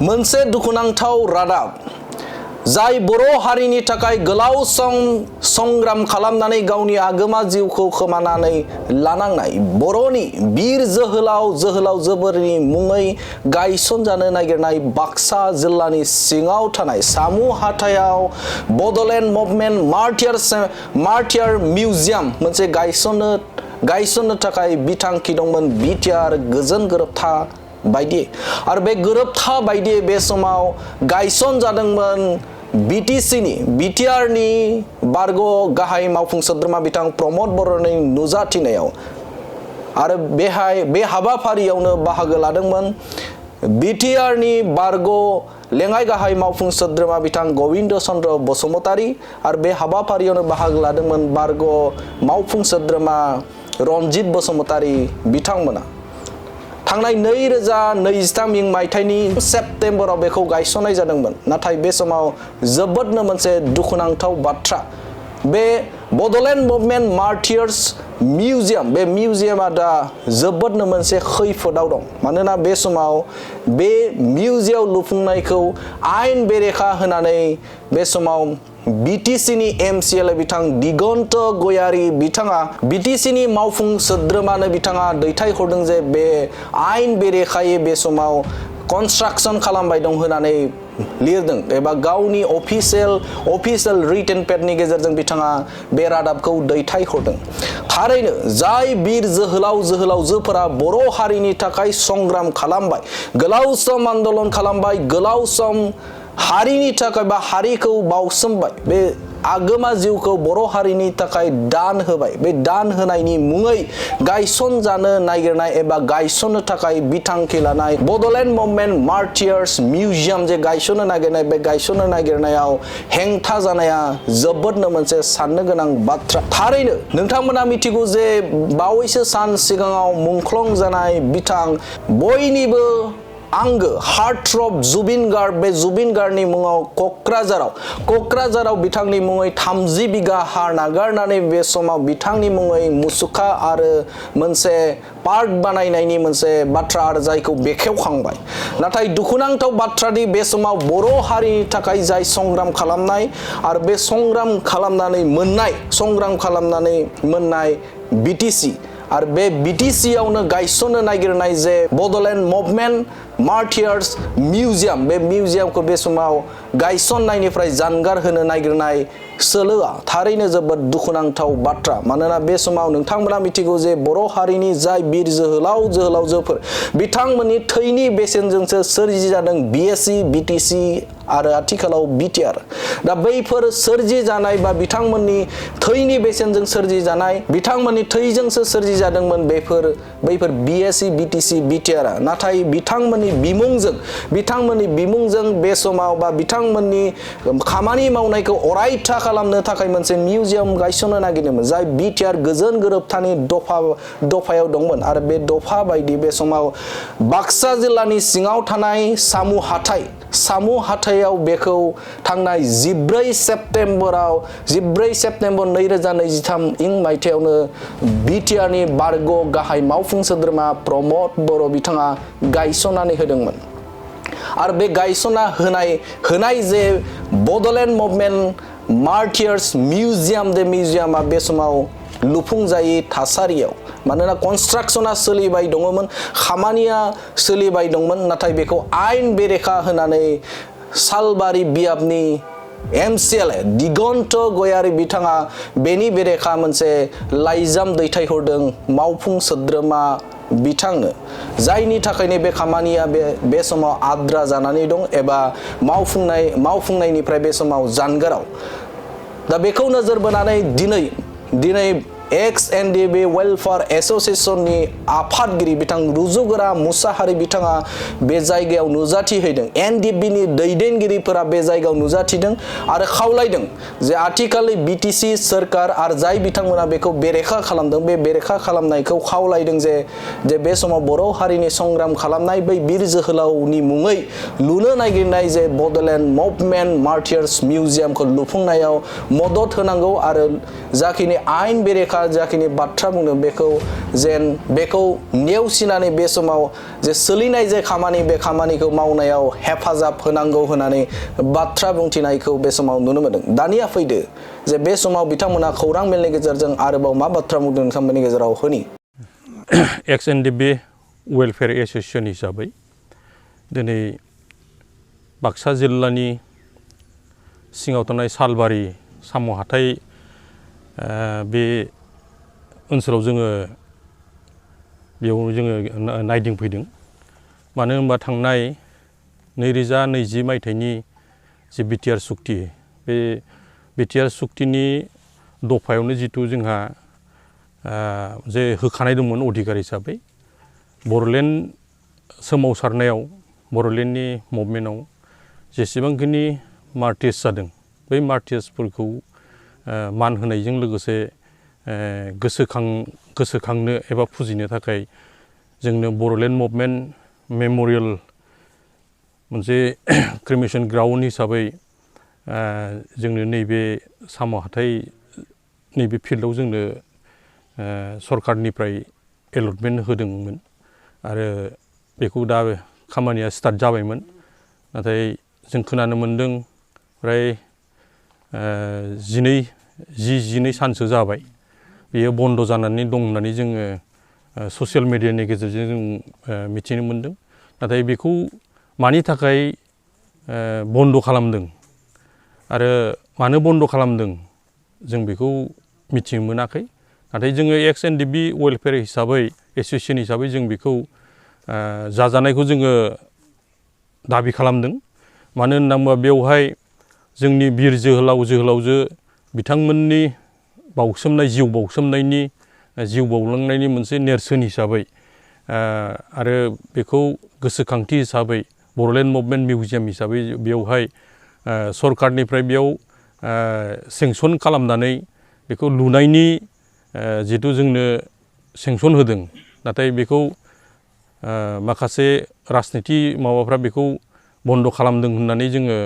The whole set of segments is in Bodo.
मोनसे दुखुनांथाव रादाब जाय बर' हारिनि थाखाय गोलाव सम संग्राम खालामनानै गावनि आगोमा जिउखौ खोमानानै लानांनाय बर'नि बिर जोहोलावजोफोरनि मुङै गायसनजानो नागिरनाय बाक्सा जिल्लानि सिङाव थानाय सामु हाथायाव बड'लेण्ड मुभमेन्ट मार्टियार मिउजियाम मोनसे गायसननो थाखाय बिथांखि दंमोन बिटिआर गोजोन गोरोबथा बायदि आरो बे गोरोबथा बायदि बे समाव गायसन जादोंमोन बिटिआरनि बारग' गाहाय मावफुं सोद्रोमा बिथां प्रमद बर'नि नुजाथिनायाव आरो बे हाबाफारियावनो बाहागो लादोंमोन बिटिआरनि बारग' लेङाइ गाहाय मावफुं सोद्रोमा बिथां गबिन्द चन्द्र बसुमतारी आरो बे हाबाफारियावनो बाहागो लादोंमोन बारग' मावफुं सोद्रोमा रनजित बसुमतारी बिथांमोना थांनाय 2023 मायथाइनि सेप्तेम्बराव बेखौ गायसननाय जादोंमोन नाथाय बे समाव जोबोदनो मोनसे दुखुनांथाव बाथ्रा बे बड'लेण्ड मुभमेन्ट मार्टियार्स मिउजियाम बे मिउजियामा दा जोबोदनो मोनसे खैफोदाव दं मानोना बे समाव बे मिउजियाम लुफुंनायखौ आयेन बेरेखा होनानै बे समाव बिटिसिनि एमसिएलए बिथां दिगन्त गयारी बिथाङा बिटिसिनि मावफुं सोद्रोमानो बिथाङा दैथायहरदों जे बे आयेन बेरेखायै बे समाव कनस्ट्राक्सन खालामबाय दं होननानै लिरदों एबा गावनि अफिसियेल रिटेन पेडनि गेजेरजों बिथाङा बे रादाबखौ दैथायहरदों थारैनो जाय बिर जोहोलावजोफोरा बर' हारिनि थाखाय संग्राम खालामबाय गोलाव सम आन्दोलन खालामबाय गोलाव सम हारिनि थाखाय बा हारिखौ बावसोमबाय बे आगोमा जिउखौ बर' हारिनि थाखाय दान होबाय बे दान होनायनि मुङै गायसन जानो नागिरनाय एबा गायसननो थाखाय बिथांखि लानाय बड'लेण्ड मुभमेन्ट मार्टियार्स मिउजियाम जे गायसननो नागिरनाय बे गायसननो नागिरनायाव हेंथा जानाया जोबोदनो मोनसे साननो गोनां बाथ्रा थारैनो नोंथांमोना मिथिगौ जे बावैसो सान सिगाङाव मुंख्लं जानाय बिथां बयनिबो आंगो हार्टथ्रब जुबिन गार्ग बे जुबिन गार्गनि मुङाव क'क्राझाराव बिथांनि मुङै 30 बिगा हा नागारनानै बे समाव बिथांनि मुङै मुसुखा आरो मोनसे पार्क बानायनायनि मोनसे बाथ्रा आरो जायखौ बेखेवखांबाय नाथाय दुखुनांथाव बाथ्रादि बे समाव बर' हारिनि थाखाय जाय संग्राम खालामनाय आरो बे संग्राम खालामनानै मोननाय बिटिसि आरो बे बिटिसियावनो गायसननो नागिरनाय जे बड'लेण्ड मुभमेन्ट मार्टियार्स मिउजियाम बे मिउजियामखौ बे समाव गायसननायनिफ्राय जानगार होनो नागिरनाय सोलोआ थारैनो जोबोद दुखुनांथाव बाथ्रा मानोना बे समाव नोंथांमोना मिथिगौ जे बर' हारिनि जाय बिर जोहोलावजोफोर बिथांमोननि थैनि बेसेनजोंसो सोरजि जादों बिएसि बिटिसि आरो आथिखालाव बिटिआर दा बैफोर सोरजि जानाय बा बिथांमोननि थैनि बेसेनजों सोरजि जानाय बिथांमोननि थैजोंसो सोरजि जादोंमोन बैफोर बिएसि बिटिसि बिटिआर नाथाय बिथांमोननि बिमुंजों बे समाव बा बिथांमोननि खामानि मावनायखौ अरायथा खालामनो थाखाय मोनसे मिउजियाम गायसननो नागिरदोंमोन जाय बिटिआर गोजोन गोरोबथानि दफायाव दंमोन आरो बे दफा बायदि बे समाव बाक्सा जिल्लानि सिङाव थानाय सामु हाथायाव बेखौ थांनाय 14 सेप्तेम्बर 2023 मायथाइयावनो बिटिआरनि बारग' गाहाय मावफुं सोद्रोमा प्रमद बर' बिथाङा गायसननानै होदोंमोन आरो बे गायसनना होनाय जे बड'लेण्ड मुभमेन्ट मार्टियार्स मिउजियाम बे मिउजियामा बे समाव लुफुंजायै थासारियाव मानोना कनस्ट्राक्सना सोलिबाय दङमोन खामानिया सोलिबाय दंमोन नाथाय बेखौ आयेन बेरेखा होनानै सालबारि बियाबनि एमसिएलए दिगन्त गयारी बिथाङा बेनि बेरेखा मोनसे लाइजाम दैथायहरदों मावफुं सोद्रोमा बिथांनो जायनि थाखायनो बे खामानिया बे समाव आद्रा जानानै दं एबा मावफुंनायनिफ्राय बे समाव जानगाराव दा बेखौ नोजोर बोनानै दिनै एक्स-एनडिबि वेलफेयार एस'सिएशननि आफादगिरि बिथां रुजुगोरा मुसाहारि बिथाङा बे जायगायाव नुजाथिहैदों एनडिबिनि दैदेनगिरिफोरा बे जायगायाव नुजाथिदों आरो खावलायदों जे आथिखालनि बिटिसि सोरखार आरो जाय बिथांमोना बेखौ बेरेखा खालामदों बे बेरेखा खालामनायखौ खावलायदों जे बे समाव बर' हारिनि संग्राम खालामनाय बै बिर जोहोलावनि मुङै लुनो नागिरनाय जे बड'लेण्ड मुभमेन्ट मार्टियार्स मिउजियामखौ लुफुंनायाव मदद होनांगौ आरो जाखिनि आयेन बेरेखा बिथाङा जाखिनि बाथ्रा बुंदों बेखौ नेवसिनानै बे समाव जे सोलिनाय जे खामानि बे खामानिखौ मावनायाव हेफाजाब होनांगौ होननानै बाथ्रा बुंथिनायखौ बे समाव नुनो मोनदों। दानिया फैदो जे बे समाव बिथांमोना खौरां मेलनि गेजेरजों आरोबाव मा बाथ्रा बुंदों नोंथांमोननि गेजेराव होनि। XNDB वेलफेयार एसोसिएशन हिसाबै दिनै बाक्सा जिल्लानि सिङाव थानाय सालबारि साम' हाथाइ बे ओनसोलाव जोङो बेयाव जोङो नायदिंफैदों। मानो होनबा थांनाय 2020 मायथाइनि जे बिटिआर सुक्ति बे बिटिआर सुक्तिनि दफायावनो जिथु जोंहा जे होखानाय दंमोन अधिकार हिसाबै बड'लेण्ड सोमावसारनायाव बड'लेण्डनि मुभमेन्टआव जेसेबांखिनि मार्टिर्स जादों बै मार्टिर्सफोरखौ मान होनायजों लोगोसे गोसोखांनो एबा फुजिनो थाखाय जोंनो बड'लेण्ड मुभमेन्ट मेम'रियेल मोनसे क्रिमेसन ग्राउन्ड हिसाबै जोंनो नैबे साम' हाथाइ नैबे फिल्डआव जोंनो सरकारनिफ्राय एलटमेन्ट होदोंमोन आरो बेखौ दा खामानिया स्टार्ट जाबायमोन। नाथाय जों खोनानो मोन्दों फ्राय 12 सानसो जाबाय बेयो बन्द जानानै दं होननानै जोङो ससियेल मिडियानि गेजेरजों जों मिथिनो मोन्दों। नाथाय बेखौ मानि थाखाय बन्द खालामदों आरो मानो बन्द खालामदों जों बेखौ मिथिनो मोनाखै। नाथाय जोङो XNDB वेलफेयार हिसाबै एसोसिएशन हिसाबै जों बेखौ जाजानायखौ जोङो दाबि खालामदों। मानो होनना बुङोबा बेवहाय जोंनि बिर जोहोलावजो बिथांमोननि बाउसोमनाय जिउ बाउलांनायनि मोनसे नेरसोन हिसाबै आरो बेखौ गोसोखांथि हिसाबै बड'लेण्ड मुभमेन्ट मिउजियाम हिसाबै बेवहाय सरकारनिफ्राय बेयाव सेंसन खालामनानै बेखौ लुनायनि जिहेतु जोंनो सेंसन होदों। नाथाय बेखौ माखासे राजनिथि माबाफ्रा बेखौ बन्द खालामदों होननानै जोङो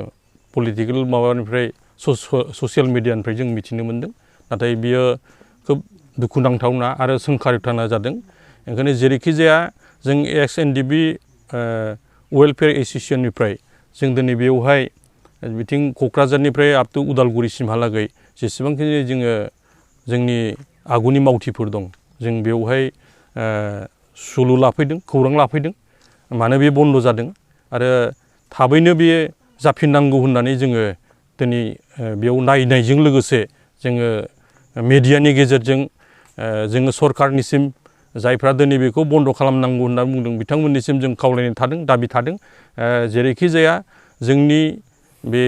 पलिटिकेल माबानिफ्राय ससियेल मिडियानिफ्राय जों मिथिनो मोन्दों। नाथाय बियो खोब दुखुनांथावना आरो सोंखारिथावना जादों। ओंखायनो जेरैखि जाया जों XNDB वेलफेयार एसोसिएशननिफ्राय जों दिनै बेवहाय बिथिं क'क्राझारनिफ्राय आप टु उदालगुरिसिमहालागै जेसेबांखिनि जोङो जोंनि आगुनि मावथिफोर दं जों बेवहाय सुलु लाफैदों, खौरां लाफैदों मानो बे बन्द जादों आरो थाबैनो बे जाफिननांगौ होननानै जोङो दिनै बेयाव नायनायजों लोगोसे जोङो मिडियानि गेजेरजों जोङो सरकारनिसिम जायफ्रा दिनै बेखौ बन्द खालामनांगौ होनना बुंदों बिथांमोननिसिम जों खावलायनाय थादों, दाबि थादों। जेरैखि जाया जोंनि बे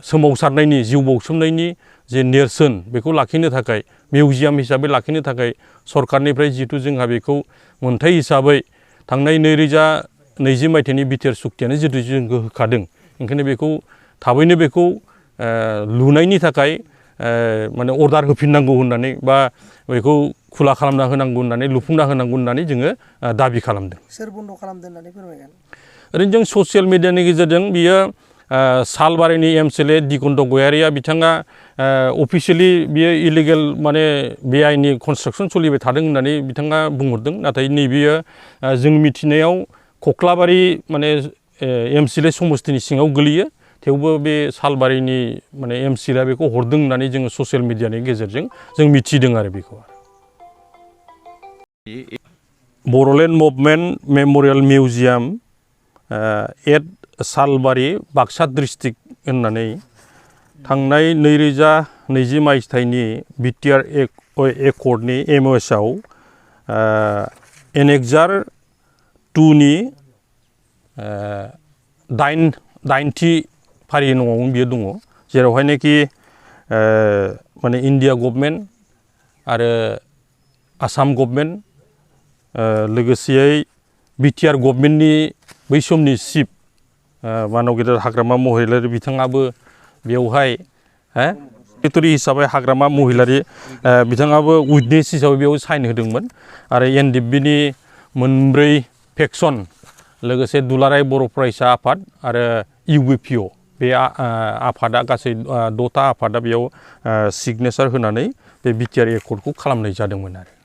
सोमावसारनायनि जिउ बाउसोमनायनि जे नेरसोन बेखौ लाखिनो थाखाय मिउजियाम हिसाबै लाखिनो थाखाय सरकारनिफ्राय जिहेतु जोंहा बेखौ मोनथाय हिसाबै थांनाय 2020 मायथाइनि बिटिआर सुक्तियानो जिहेतु जोंखौ होखादों। ओंखायनो बेखौ थाबैनो बेखौ लुनायनि थाखाय माने अर्डार होफिननांगौ होननानै बा बेखौ खुला खालामना होनांगौ होननानै लुफुंना होनांगौ होननानै जोङो दाबि खालामदों। सोर बन्द खालामदों होननानै फोरमायगोन? ओरैनो जों ससियेल मिडियानि गेजेरजों बियो सालबारिनि MCLA दिगन्त गयारिया बिथाङा अफिसियेलि बियो इलिगेल माने बेआइननि कनस्ट्राक्सन सोलिबाय थादों होननानै बिथाङा बुंहरदों। नाथाय नैबेयो जों मिथिनायाव कख्लाबारि माने MCLA समस्तिनि सिङाव गोलैयो। थेवबो बे सालबारिनि माने MCLA बेखौ हरदों होननानै जोङो ससियेल मिडियानि गेजेरजों जों मिथिदों आरो बेखौ। Bodoland movement memorial museum at Salbari Baksa district होननानै थांनाय 2020 मायथाइनि बिटिआर एकर्डनि MOSआव एनेक्सार 2 नि 8थि फारि नङाव बियो दङ, जेरावहायनोखि माने इन्डिया गभर्नमेन्ट आरो आसाम गभर्नमेन्ट लोगोसेयै बिटिआर गभर्नमेन्टनि बै समनि चिफ मानव गेदेर हाग्रामा महिलारि बिथाङाबो बेवहाय सेक्रेटारि हिसाबै हाग्रामा महिलारि बिथाङाबो उइटनेस हिसाबै बेयाव साइन होदोंमोन। आरो NDBनि मोनब्रै फेक्सन लोगोसे दुलाराय बर' फरायसा आफाद आरो UBPO बे आफादा गासै 6था आफादा बेयाव सिगनेचार होनानै बे बिटिआर एकर्डखौ खालामनाय जादोंमोन आरो।